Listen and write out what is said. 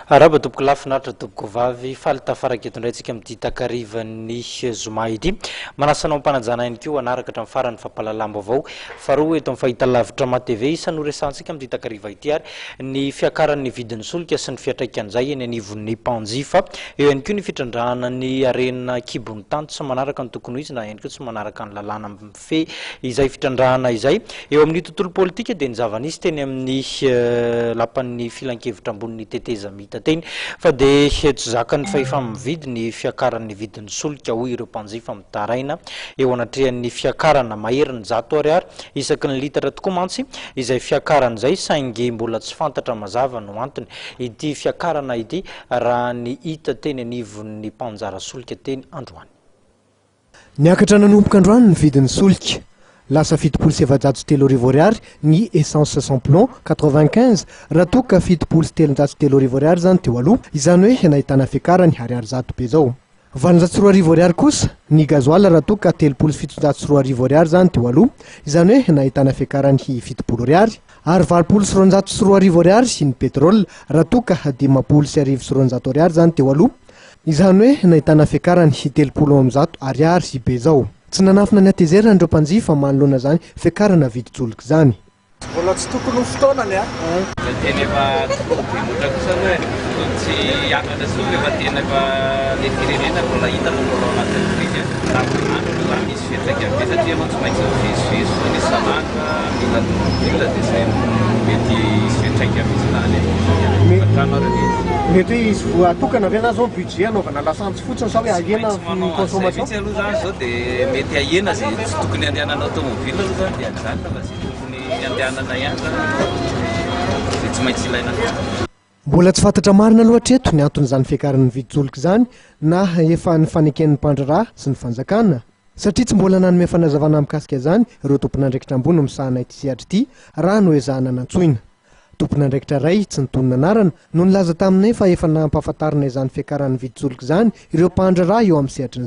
Arahaba tompoko lahy, finaritra tompoko vavy, faly tafaraka eto indray tsika amin'ity takarivan'ny zoma ity. Manasa anao am-panajana ihany koa hanaraka hatramin'ny farany fampahalalam-baovao faharoa eto amin'ny fahitalavitra Ma TV. Isan'ny horesahantsika amin'ity takariva ity ary ny fiakaran'ny vidin'ny solika sy ny fiantraikan'izay eny anivon'ny mpanjifa. Eo ihany koa ny fitrandrahana ny harena an-kibon'ny tany tsy manaraka ny tokony ho izy na ihany koa tsy manaraka ny lalàna mifehy izay fitrandrahana izay. Eo amin'ny tontolo politika dia ny zava-nisy teny amin'ny lapan'ny filankevitra ambonin'ny tetezamita teny fa dia tsy zakan'ny fahefa-mividy ny fiakaran'ny vidin'ny solika hoy ireo mpanjifa mitaraina eo anatrehan'ny fiakarana maherin'ny 100 ariary isaky ny litatra tokoa mantsy izay fiakarana izay saingy mbola tsy fantatra mazava no antony ity fiakarana ity raha ny hita teny anivon'ny mpanjara solika teny androany. Niakatra nanomboka androany ny vidin'ny solika. Lasa 3470 ariary ny essence sans plomb 95 raha toa ka 370 ariary izany teo aloha, izany hoe nahitana fiakarany ariary 100 be izao. 2800 ariary kosa ny gasoil raha toa ka 2030 ariary izany teo aloha, izany hoe nahitana fiakarany 70 ariary. Ary 2080 ariary ny pétrole raha toa ka 250 ariary izany teo aloha. Izany hoe nahitana fiakarany 130 ariary be izao. Tsy nanafina ny hatezerana ireo mpanjifa manoloana izany fiakarana vidin-tsolika izany. Mbola tsy tokony ho fotoanany a! Tena efa tsy tokony be loatra kosa aloha e! Tokony tsy hiakatra intsony rehefa tena efa le firenena mbola hita fa mbola ao anatin'ny krizy e! Andavanandro aloha zany misy fiantraikany be satria ianao tsy maintsy mivezivezy foana isan'andro mila tomobile dia izay no mety hisy fiantraikany mihitsy na any amin'ny tokantrano ary anie. Mety hoe hisy voa atokana ve na zao ny budget hanaovana lasantsy fotsiny sa hoe Tsy ahena maintsy ny manao an'izay consommation? mihitsy aloha zany zao dia mety ahena izay tsy tokony andehanana automobile aloha zany dia ajanona fa izay tokony andehanana ihany zany izay tsy maintsy ilaina foana. Mbola tsy fantatra marina aloha hatreto ny anton'izany fiakaran'ny vidin-tsolika izany na efa nifaneken'ny mpandraharaha sy ny fanjakana, satria tsy mbola nanome fanazavana mikasika izany ireo tompon'andraikitra ambony misahana ity sehatra ity raha noezahana nantsoina. Tompon'andraikitra iray tsy nitonona anarana no nilaza taminay fa efa nampahafantarina izany fiakaran'ny vidin-tsolika izany ireo mpandraharaha eo amin'ny sehatry ny.